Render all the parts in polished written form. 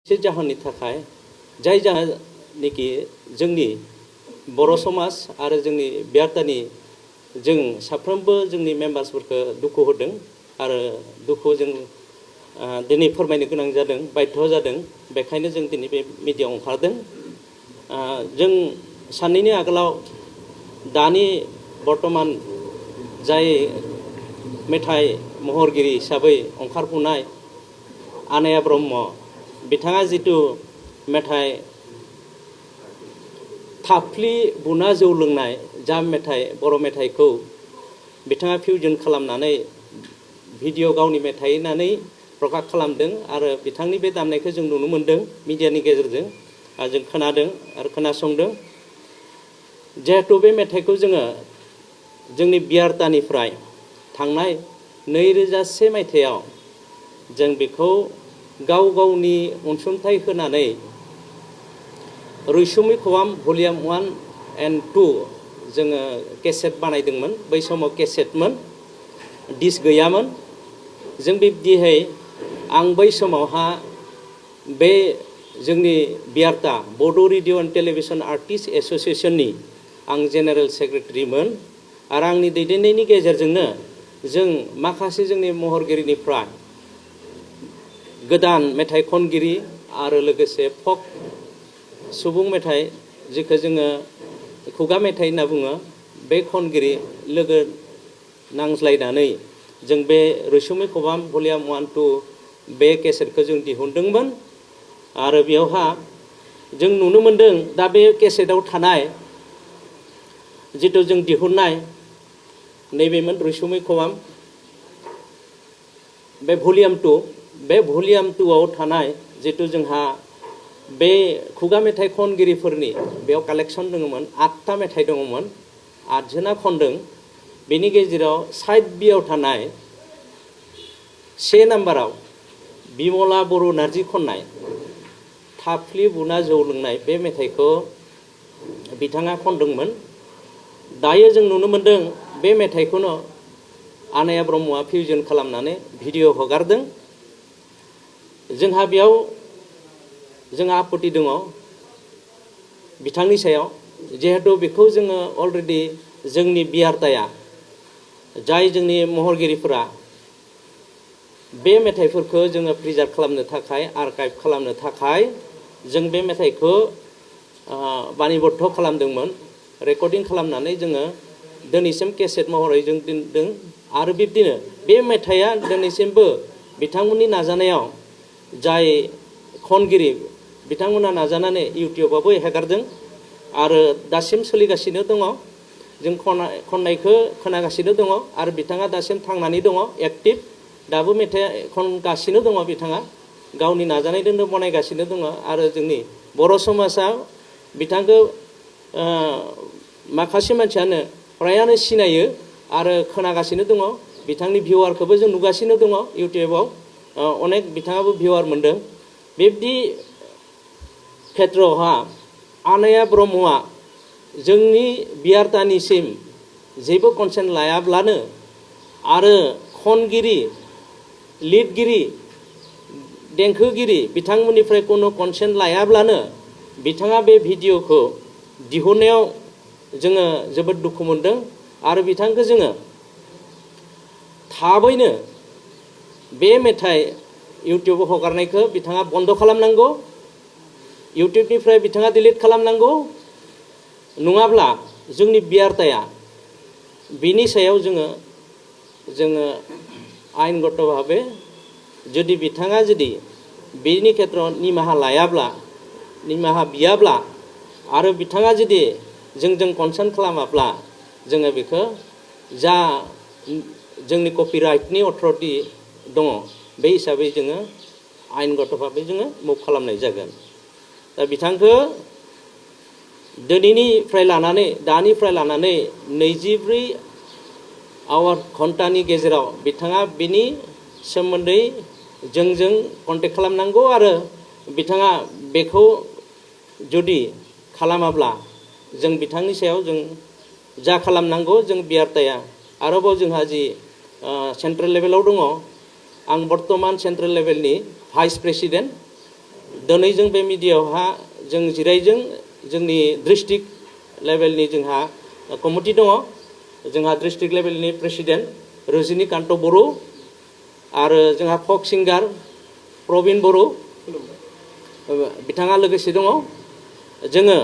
से जाहोननि थाखाय जाय जाहोननिखि जोंनि बर' समाज आरो जोंनि बियारतानि जों साफ्रोमबो जोंनि मेम्बार्सफोरखौ दुखु होदों आरो दुखु जों दिनै फोरमायनो गोनां जादों बाध्य जादों बेखायनो जों दिनै बे मिडियायाव ओंखारदों जों साननैनि आगोलाव दानि बर्तमान जाय मेथाइ महरगिरि हिसाबै ओंखारफुनाय आनाया ब्रह्म बिथाङा जितु मेथाइ थाफ्लि बुना जौ लोंनाय जा मेथाइ बर' मेथाइखौ बिथाङा फिउजन खालामनानै भिडिअ गावनि मेथाइ होननानै प्रकाश खालामदों आरो बिथांनि बे दामनायखौ जों नुनो मोनदों मिडियानि गेजेरजों जों खोनादों आरो खोनासंदों जिहेतु बे मेथाइखौ जोङो जोंनि बियारतानिफ्राय थांनाय 2001 मायथाइयाव जों बेखौ गाव गावनि अनसुंथाइ होनानै रैसुमै खबाम भलिउम 1 and 2 जोङो केसेट बानायदोंमोन बै समाव केसेटमोन डिस्क गैयामोन जों बिब्दिहाय आं बै समावहा बे जोंनि बियारता बड' रेडिअ एन्ड टेलिभिजन आर्टिस्ट एस'सिएशननि आं जेनेरेल सेक्रेटारिमोन आरो आंनि दैदेननायनि गेजेरजोंनो जों माखासे जोंनि महरगिरिनिफ्राय गोदान मेथाइ खनगिरि आरो लोगोसे फक सुबुं मेथाइ जेखौ जोङो खुगा मेथाइ होनना बुङो बे खनगिरि लोगो नांज्लायनानै जों बे रैसुमै खबाम भलिउम 1 2 बे केसेटखौ जों दिहुनदोंमोन आरो बेयावहा जों नुनो मोनदों दा बे केसेटआव थानाय जितु जों दिहुननाय नैबेमोन रैसुमै खबाम बे भलिउम 2 बे भलिउम 2 आव थानाय जितु जोंहा बे खुगा मेथाइ खनगिरिफोरनि बेयाव कालेक्शन दङमोन 8टा मेथाइ दङमोन 8 जना खनदों बेनि गेजेराव साइड बियाव थानाय 1 नाम्बाराव बिमला बर' नार्जि खननाय थाफ्लि बुना जौ लोंनाय बे मेथाइखौ बिथाङा खनदोंमोन दायो जों नुनो मोनदों बे मेथाइखौनो आनाया ब्रह्मआ फिउजन खालामनानै भिडिअ हगारदों जोंहा बेयाव जोंहा आपत्ति दङ बिथांनि सायाव जिहेतु बेखौ जोङो अलरेडि जोंनि बियारताया जाय जोंनि महरगिरिफोरा बे मेथाइफोरखौ जोङो प्रिजार्भ खालामनो थाखाय आर्काइभ खालामनो थाखाय जों बे मेथाइखौ बानिबद्ध खालामदोंमोन रेकर्डिं खालामनानै जोङो दिनैसिम केसेट महरै जों दोनदों आरो बिब्दिनो बे मेथाइया दिनैसिमबो बिथांमोननि नाजानायाव जाय खनगिरि बिथांमोना नाजानानै इउटिउबावबो हेगारदों आरो दासिम सोलिगासिनो दङ जों खननायखौ खोनागासिनो दङ आरो बिथाङा दासिम थांनानै दङ एक्टिभ दाबो मेथाइ खनगासिनो दङ बिथाङा गावनि नाजानायजोंनो बनायगासिनो दङ आरो जोंनि बर' समाजाव बिथांखौ माखासे मानसियानो फ्रायानो सिनायो आरो खोनागासिनो दङ बिथांनि भिउआरखौबो जों नुगासिनो दङ इउटिउबाव अनेक बिथाङाबो भिउआर मोनदों बिब्दि खेत्रआवहा आनाया ब्रह्मआ जोंनि बियारतानिसिम जेबो कनसेन्ट लायाब्लानो आरो खनगिरि लिरगिरि देंखोगिरि बिथांमोननिफ्राय कोनो कनसेन्ट लायाब्लानो बिथाङा बे भिडिअखौ दिहुननायाव जोङो जोबोद दुखु मोनदों आरो बिथांखौ जोङो थाबैनो बे मेथाइ इउटिउबाव हगारनायखौ बिथाङा बन्द खालामनांगौ इउटिउबनिफ्राय बिथाङा डिलिट खालामनांगौ नङाब्ला जोंनि बियारताया बिनि सायाव जोङो आयेनगत भाबै जुदि बिथाङा जुदि बेनि खेत्रआव निमाहा लायाब्ला निमाहा बियाब्ला आरो बिथाङा जुदि जोंजों कनसार्न खालामाब्ला जोङो बेखौ जा जोंनि कपिराइटनि अथरिटि दङ बे हिसाबै जोङो आयेनगत भाबै जोङो मुभ खालामनाय जागोन दा बिथांखौ दिनैनिफ्राय लानानै दानिफ्राय लानानै 24 घन्टानि गेजेराव बिथाङा बिनि सोमोन्दै जोंजों कन्टेक्ट खालामनांगौ आरो बिथाङा बेखौ जुदि खालामाब्ला जों बिथांनि सायाव जों जा खालामनांगौ जों बियारताया आरोबाव जोंहा जि सेन्ट्रेल लेभेलाव दङ आं बर्तमान सेन्ट्रेल लेभेलनि भाइस प्रेसिडेन्ट दिनै जों बे मिडियायावहा जों जिरायजों जोंनि डिस्ट्रिक्ट लेभेलनि जोंहा कमिटि दङ जोंहा डिस्ट्रिक्ट लेभेलनि प्रेसिडेन्ट रजनिकान्त बर' आरो जोंहा फक सिंगार प्रबिन बर' बिथाङा लोगोसे दङ जोङो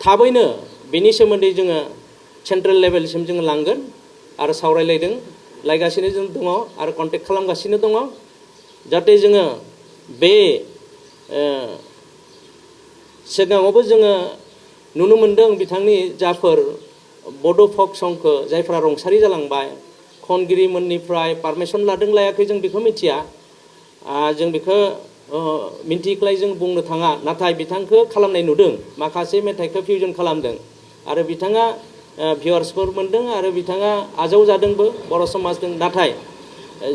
थाबैनो बेनि सोमोन्दै जोङो सेन्ट्रेल लेभेलसिम जोङो लांगोन आरो सावरायलायदों लायगासिनो जों दङ आरो कन्टेक्ट खालामगासिनो दङ जाहाथे जोङो बे सिगाङावबो जोङो नुनो मोनदों बिथांनि जाफोर बड' फक संखौ जायफ्रा रुंसारि जालांबाय खनगिरिमोननिफ्राय पारमिसन लादों लायाखै जों बेखौ मिथिया जों बेखौ मिन्थिख्लाय जों बुंनो थाङा नाथाय बिथांखौ खालामनाय नुदों माखासे मेथाइखौ फिउजन खालामदों आरो बिथाङा भिउवार्सफोर मोनदों आरो बिथाङा आजावजादोंबो बर' समाजजों नाथाय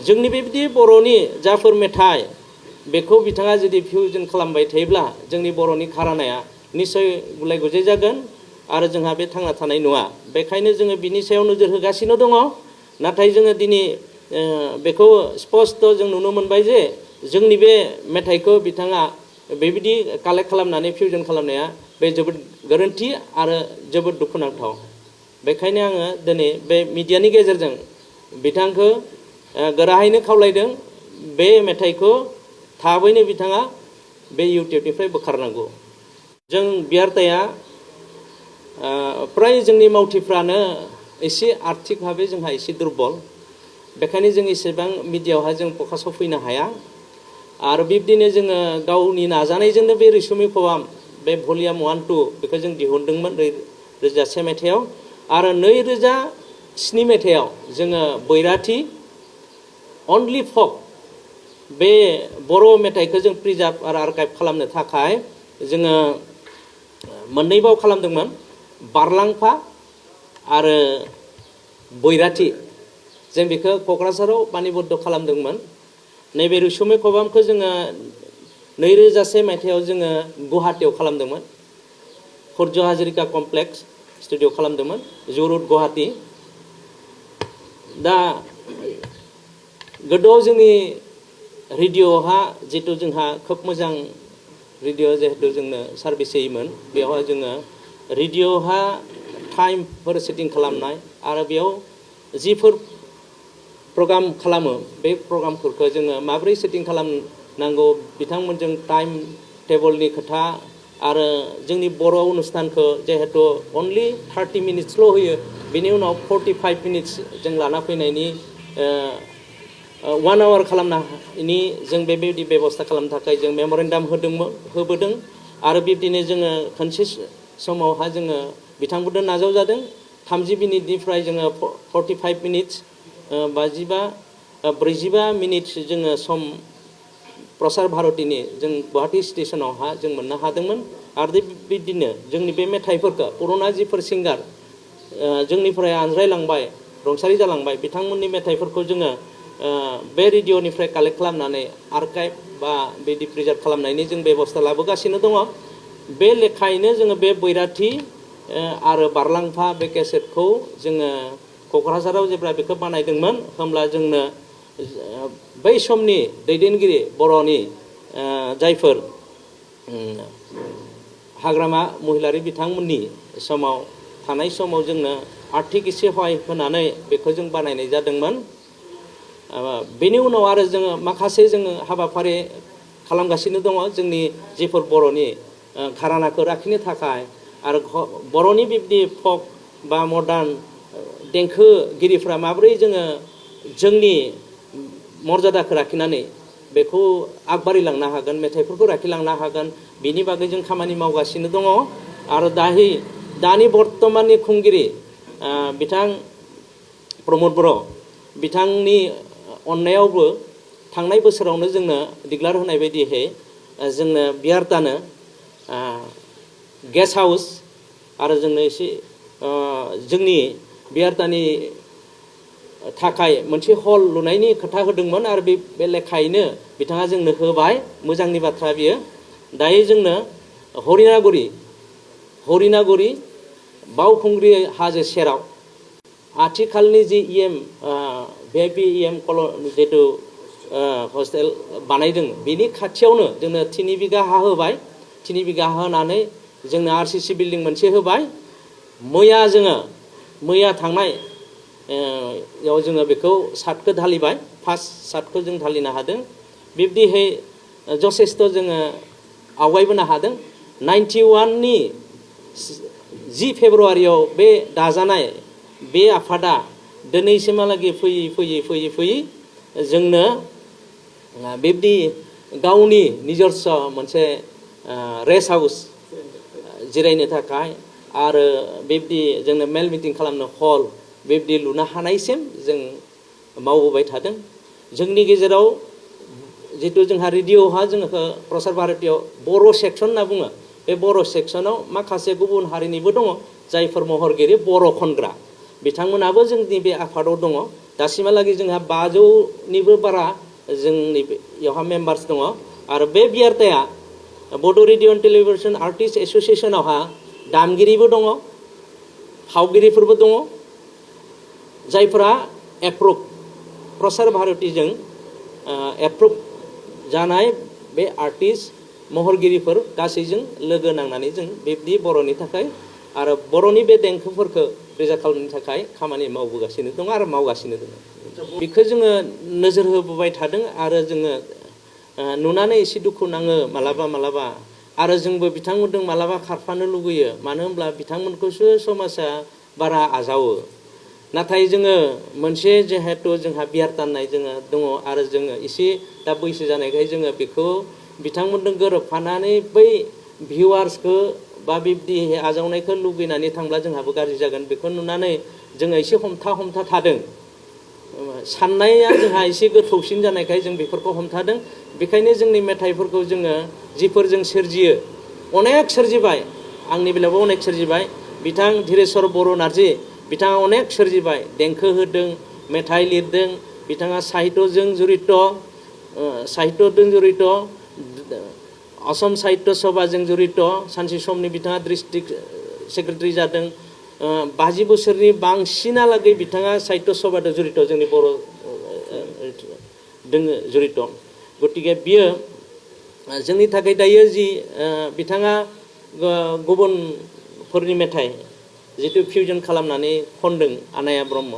जोंनि बेबायदि बर'नि जाफोर मेथाइ बेखौ बिथाङा जुदि फिउजन खालामबाय थायोब्ला जोंनि बर'नि घरानाया निस्सय गुलाय गुजाय जागोन आरो जोंहा बे थांना थानाय नङा बेखायनो जोङो बिनि सायाव नोजोर होगासिनो दङ नाथाय जोङो दिनै बेखौ स्पष्ट जों नुनो मोनबाय जे जोंनि बे मेथाइखौ बिथाङा बेबायदि कालेक्ट खालामनानै फिउजन खालामनाया बे जोबोद गोरोन्थि आरो जोबोद दुखुनांथाव बेखायनो आङो दिनै बे मिडियानि गेजेरजों बिथांखौ गोराहैनो खावलायदों बे मेथाइखौ थाबैनो बिथाङा बे इउटिउबनिफ्राय बोखारनांगौ जों बियारताया फ्राय जोंनि मावथिफ्रानो एसे आर्थिक भाबै जोंहा एसे दुरबल बेखायनो जों एसेबां मिडियायावहाय जों फकासाव फैनो हाया आरो बिब्दिनो जोङो गावनि नाजानायजोंनो बे रैसुमै खबाम बे भलिउम 1-2 बेखौ जों दिहुनदोंमोन 2001 मायथाइयाव आरो 2007 मायथाइयाव जोङो बैराथि अनलि फक बे बर' मेथाइखौ जों प्रिजार्भ आरो आर्काइभ खालामनो थाखाय जोङो मोननै बाव खालामदोंमोन बारलांफा आरो बैराथि जों बेखौ क'क्राझाराव बानिबद्ध खालामदोंमोन नैबे रैसुमै खबामखौ जोङो 2001 मायथाइयाव जोङो गुवाहाटीयाव खालामदोंमोन सूर्य हाजरिका कमप्लेक्स स्टुडिअ खालामदोंमोन जुरुड गुवाहाटी दा गोदोआव जोंनि रेडिअ'हा जितु जोंहा खोब मोजां रेडिअ जिहेतु जोंनो सार्भिस होयोमोन बेवहाय जोङो रेडिअ'हा टाइमफोर सेटिं खालामनाय आरो बेयाव जिफोर प्रग्राम खालामो बे प्रग्रामफोरखौ जोङो माबोरै सेटिं खालामनांगौ बिथांमोनजों टाइम टेबलनि खोथा आरो जोंनि बर' अनुस्थानखौ जिहेतु अनलि 30 मिनिट्सल' होयो बेनि उनाव 45 मिनिट्स जों लाना फैनायनि 1 आवार खालामनायनि जों बेबायदि बेबस्था खालामनो थाखाय जों मेम'रेन्डाम होबोदों आरो बिब्दिनो जोङो खनसे समावहा जोङो बिथांमोनजों नाजावजादों 30 मिनिटनिफ्राय जोङो 45 मिनिट्स 45 मिनिट जोङो सम प्रसार भारतीनि जों गुवाहाटी स्टेशनावहा जों मोननो हादोंमोन आरो बिदिनो जोंनि बे मेथाइफोरखौ पुराना जिफोर सिंगार जोंनिफ्राय आनज्रायलांबाय रुंसारि जालांबाय बिथांमोननि मेथाइफोरखौ जोङो बे रेडिअ'निफ्राय कालेक्ट खालामनानै आर्काइभ बा बिदि प्रिजार्भ खालामनायनि जों बेबस्था लाबोगासिनो दङ बे लेखायैनो जोङो बे बैराथि आरो बारलांफा बे केसेटखौ जोङो क'क्राझाराव जेब्ला बेखौ बानायदोंमोन होमब्ला जोंनो बै समनि दैदेनगिरि बर'नि जायफोर हाग्रामा महिलारि बिथांमोननि समाव थानाय समाव जोंनो आर्थिक एसे सहाय होनानै बेखौ जों बानायनाय जादोंमोन बेनि उनाव आरो जोङो माखासे जोङो हाबाफारि खालामगासिनो दङ जोंनि जिफोर बर'नि घरानाखौ लाखिनो थाखाय आरो बर'नि बिब्दि फक बा मडार्न देंखोगिरिफ्रा माबोरै जोङो जोंनि मर्यादाखौ लाखिनानै बेखौ आगबारिलांनो हागोन मेथाइफोरखौ लाखिलांनो हागोन बिनि बागै जों खामानि मावगासिनो दङ आरो दानि बर्तमाननि खुंगिरि बिथां प्रमद बर' बिथांनि अननायावबो थांनाय बोसोरावनो जोंनो डिक्लार होनाय बायदियै जोंनो बियारतानो गेस्ट हाउस आरो जोंनो एसे जोंनि बियारतानि थाखाय मोनसे हल लुनायनि खोथा होदोंमोन आरो बे लेखायैनो बिथाङा जोंनो होबाय मोजांनि बाथ्रा बियो दायो जोंनो हरिनागुरि बावखुंग्रि हाजो सेराव आथिखालनि जि VIP जितु हस्टेल बानायदों बेनि खाथियावनो जोंनो 3 बिगा हा होबाय 3 बिगा हा होनानै जोंनो RCC बिल्डिं मोनसे होबाय मैया थांनाय याव जोङो बेखौ सातखौ धालिबाय फार्स्ट सातखौ जों धालिनो हादों बिब्दिहै जथेस्थ' जोङो आवगायबोनो हादों 91 नि 10 फेब्रुआरियाव बे दाजानाय बे आफादा दिनैसिमहालागै फैयै जोंनो बिब्दि गावनि निजस्व मोनसे रेस्ट हाउस जिरायनो थाखाय आरो बिब्दि जोंनो मेल मिटिं खालामनो हल बिब्दि लुनो हानायसिम जों मावबोबाय थादों जोंनि गेजेराव जितु जोंहा रेडिअ'हा जोङो प्रसार भारतीयाव बर' सेक्सन होनना बुङो बे बर' सेक्सनाव माखासे गुबुन हारिनिबो दङ जायफोर महरगिरि बर' खनग्रा बिथांमोनाबो जोंनि बे आफादाव दङ दासिमहालागै जोंहा 500निबो बारा जोंनि बेयावहा मेम्बार्स दङ आरो बे बियारताया बड' रेडिअ एन्ड टेलिभिजन आर्टिस्ट एस'सिएसनावहा दामगिरिबो दङ फावगिरिफोरबो दङ जायफोरा एप्रुभ प्रसार भारतीजों एप्रुभ जानाय बे आर्टिस्ट महरगिरिफोर गासैजों लोगो नांनानै जों बिब्दि बर'नि थाखाय आरो बर'नि बे देंखोफोरखौ प्रिजार्भ खालामनो थाखाय खामानि मावबोगासिनो दं आरो मावगासिनो दङ बेखौ जोङो नोजोर होबोबाय थादों आरो जोङो नुनानै एसे दुखु नाङो मालाबा आरो जोंबो बिथांमोनजों मालाबा खारफानो लुगैयो मानो होनब्ला बिथांमोनखौसो समाजा बारा आजावो नाथाय जोङो मोनसे जिहेतु जोंहा बियार ताननाय जोङो दङ आरो जोङो एसे दा बैसो जानायखाय जोङो बेखौ बिथांमोनजों गोरोबफानानै बै भिउवार्सखौ बा बिब्दि आजावनायखौ लुगैनानै थांब्ला जोंहाबो गाज्रि जागोन बेखौ नुनानै जोङो एसे हमथा थादों साननाया जोंहा एसे गोथौसिन जानायखाय जों बेफोरखौ हमथादों बेखायनो जोंनि मेथाइफोरखौ जोङो जिफोर जों सोरजियो अनेक सोरजिबाय आंनि बेलायावबो अनेक सोरजिबाय बिथां धीरेश्वर बर' नार्जी बिथाङा अनेक सोरजिबाय देंखो होदों मेथाइ लिरदों बिथाङा साहित्यजों जड़ित असम साहित्य सभाजों जड़ित सानसे समनि बिथाङा डिस्ट्रिक्ट सेक्रेटारि जादों 50 बोसोरनि बांसिनालागै बिथाङा साहित्य सभाजों जड़ित जोंनि बर' दोङो जड़ित गतिके बियो जोंनि थाखाय दायो जि बिथाङा गुबुनफोरनि मेथाइ जितु फिउजन खालामनानै खनदों आनाया ब्रह्म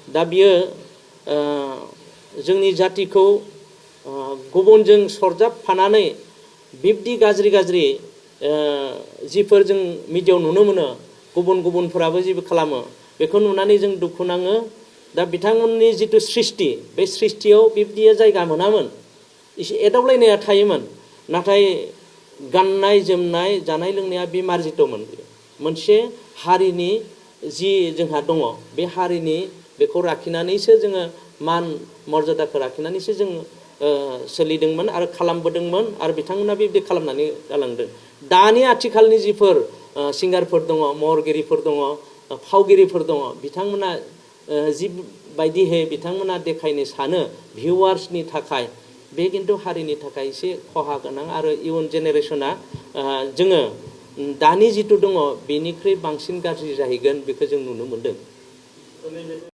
दा बियो जोंनि जातिखौ गुबुनजों सरजाबफानानै बिब्दि गाज्रि जिफोर जों मिडियायाव नुनो मोनो गुबुनफोराबो जेबो खालामो बेखौ नुनानै जों दुखु नाङो दा बिथांमोननि जितु सृष्टि बे सृष्टियाव बिब्दिया जायगा मोनामोन एसे एदावलायनाया थायोमोन नाथाय गाननाय जोमनाय जानाय लोंनाया बे मार्जितमोन मोनसे हारिनि जि जोंहा दङ बे हारिनि बेखौ लाखिनानैसो जोङो मान मर्यादाखौ लाखिनानैसो जों सोलिदोंमोन आरो खालामबोदोंमोन आरो बिथांमोना बेबायदि खालामनानै गालांदों दानि आथिखालनि जिफोर सिंगारफोर दङ महरगिरिफोर दङ फावगिरिफोर दङ बिथांमोना जिबायदिहै बिथांमोना देखायनो सानो भिउवार्सनि थाखाय बे खिन्थु हारिनि थाखाय एसे खहा गोनां आरो इयुन जेनेरेसना जोङो दानि जितु दङ बेनिख्रुइ बांसिन गाज्रि जाहैगोन बेखौ जों नुनो मोनदों